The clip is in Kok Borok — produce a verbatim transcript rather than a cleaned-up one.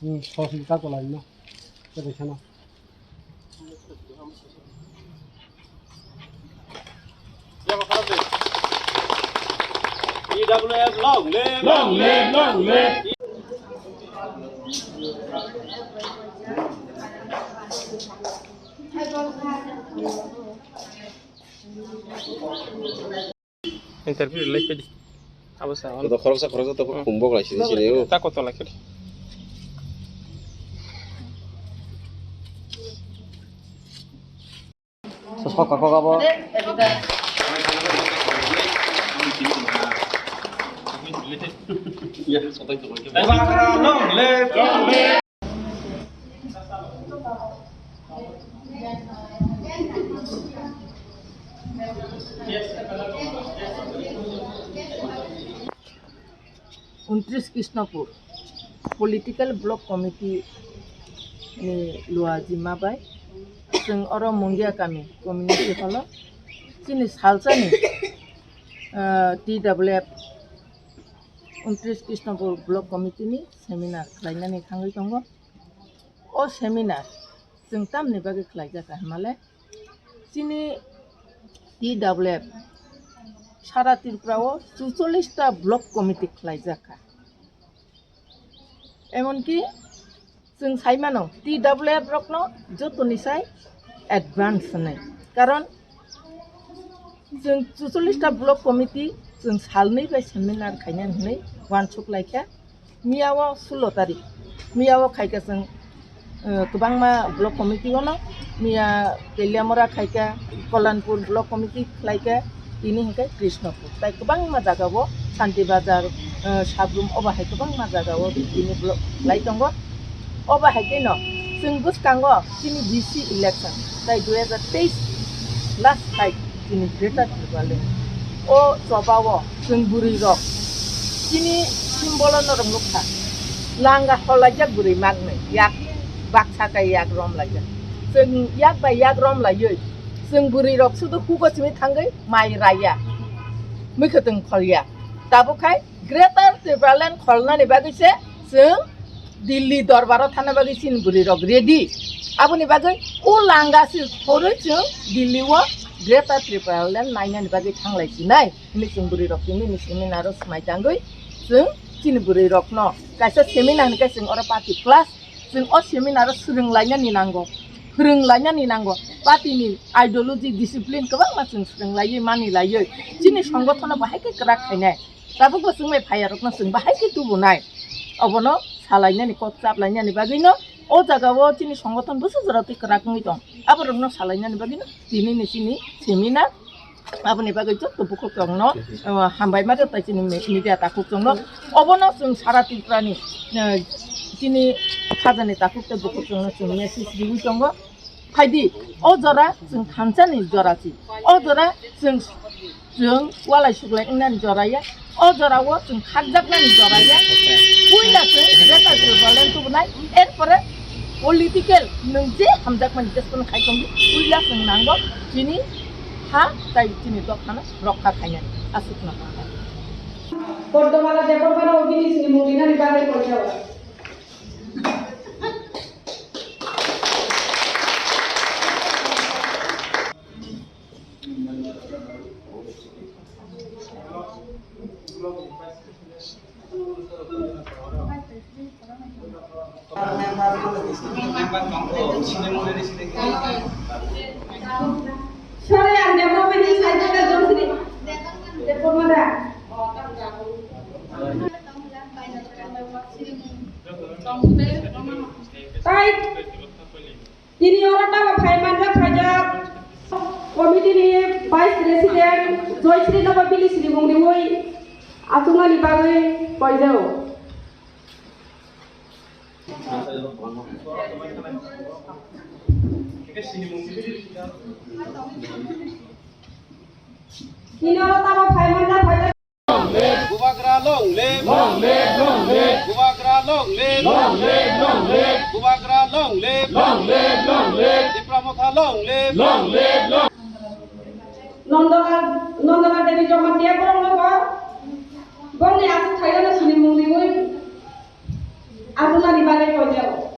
Hmm, sosni ta kolai no. Kede khana. T W F long live! Long live, long live! Interview lai pedi. Abo sa on. Koto khoroksa khoroksa to khumbo lai sini sini o. Ta koto lai pedi. Sosok kakok abo. Untris Krishnapur Political Block Committee ni luaji mabai chwng oro Mungia kami community hall o chini salsani, ah, T W F Untris Krishnapur Block Committee ni seminar khlainani thangwi tongo. O seminar chwng tamni bagwi khlaijak kha hwnmale, chini T W F sara Tripura o chuchollish ta block committee khlaijak kha. Emonki chwng sai mano, T W F rokno jotoni sai advance hwnwi. Karon chwng chuchollish ta block committee chwng salnwi bai seminar khainani hwnwi uansuk laikha. Miya o sulo tarik, miya o khaikha chwng, eh, kwbangma block committee o no, miya Teliamura khaikha, Kollanpur block committee khlaikha, tini hinkhe Krishnapur. Tai kwbangma jaga o Santi Bazar, eh, Sabrum obo hai kwbangma jaga o tini block khlai tongo. Obo hai khe no chwng bwskango chini V C election tai dui hajar teis last fight chini Greater Tipraland. O choba o chwng bwrwi rok chini symbol o norok nukha. Langa holaijak bwrwi maknwi yak baksa kai yak rom laijak. Chwng yak bai yak rom laiwi chwng bwrwi rok sudu hugo simi thangwi mai raiya. Mwkhwtwng kholya. Tabuk khai Greater Tipraland kholnani bagwi se chwng Delhi dorbaro thangna bagwi chini bwrwi rok ready. Aboni bagwi o langa se khorwi chwng Delhi o Greater Tipraland nainani bagwi thanglai sinai. Hwnwi chwng bwrwi rok tini ni seminar o swmai tangwi chwng chini bwrwi rokno kaisa seminar hwnwi khe chwng oro party plus chwng o seminar o swrwng lainani nango, phwrwng lainani nango. Party ni ideology, discipline kwbangma chwng swrwng laiwi mani laiwi chini songothono bahai khe kwrak khainai. Tabukbo chwng bai phaiya rokno chwng bahai khe tubunai. Obono salainani kok chaplainani bagwino o jaga o chini songothon bwswk jora twi kwrak wngwi tong. Aborokno salainani bagwino tini ni chini seminar. Aboni bagwi joto bukhuk rokno, uh, hambai ma tei chini me-, media takhuk rokno. Obono chwng sara Tripura ni, uh, chini khajani takhuk tei bukhuk rokno chwng message riwi tongo. Phaidi, o jora chwng thansani jora si. O jora chwng, chwng walai suklai wngnani jora ya. O jora o chwng khakjaknani jora ya. Puila chwng Greater Tipraland tubunai. Erpore political nwng je hamjakmani jespono khai tongdi. Puila chwng nango chini ha tai chini dophano rokha khainani. Aswkno. Kordamala Debbarmano bini sini munglinani bagwi koijao. Sore ang demo bini sai jaga jom sini. Demo mana? Tai. Tini oro tamo phai manjak phaijak committee ni vice president Joysri nobo bini sinimung riwi achuknani bagwi koijao. Tini oro tamo phai manjak phaijak. Bubagra long live! Long live, long live! Bubagra long live! Long live, long live! Bubagra long live! Long live, long live! Tipra Motha long live! Long live, long Nondala, Nondala Devi Jamatia borok no bo, bongni aswk thaio no sini mung riwi. Aboni bagwi koijago.